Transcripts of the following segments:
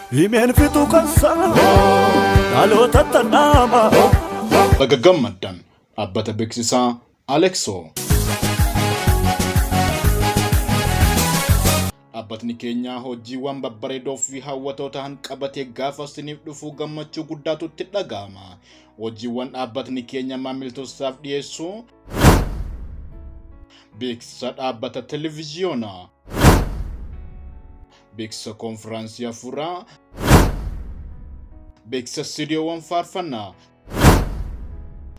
Himeen fixu kan sana dhaloota tannaama. Baga gammaddan dhaabbata beeksisaa Alexo. Dhaabbatni keenya hojiiwwan babbareedoo fi hawwatoo ta'an qabatee gaafa isiniif dhufu gammachuu guddaatu itti dhaga'ama. Hojiiwwan dhaabbatni keenya maamiltootasaaf dhiyeessu beeksisa dhaabbata televiziyoonaa, beeksisa konfiraansii hafuuraa, beeksisa istuudiyoowwan faarfannaa,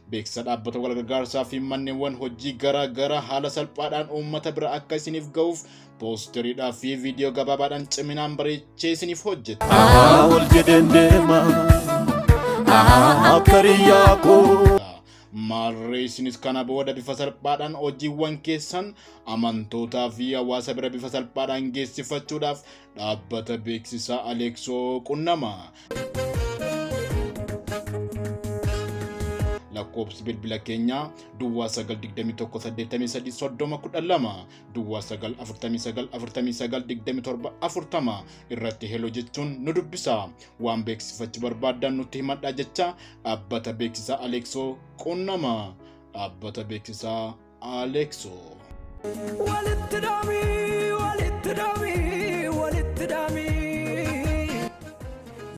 beeksisa dhaabbata walgargaarsaa fi manneewwan hojii garaa garaa haala salphaadhaan uummata bira akka isiniif ga'uuf poosteriidhaa fi viidiyoo gabaabaadhaan ciminaan bareechee isiniif hojjeta. Ol jedheen deema akka riyyaa koo. Maarree isinis kana booda bifa salphaadhaan hojiiwwan keessan amantootaa fi hawaasa bira bifa salphaadhaan geessifachuudhaaf dhaabbata beeksisaa Aleeksoo qunnama. Lakkoofsi bilbila keenyaa duwwaa 9 21 83 30 12 duwwaa 9 49 49 27 40 irratti heloo jechuun nu dubbisa. Waan beeksifachuu barbaaddan nutti himadhaa jecha dhaabbata beeksisaa Aleeksoo qunnama. Dhaabbata beeksisaa Aleeksoo. Walitti dhaamii, walitti dhaamii, walitti dhaamii.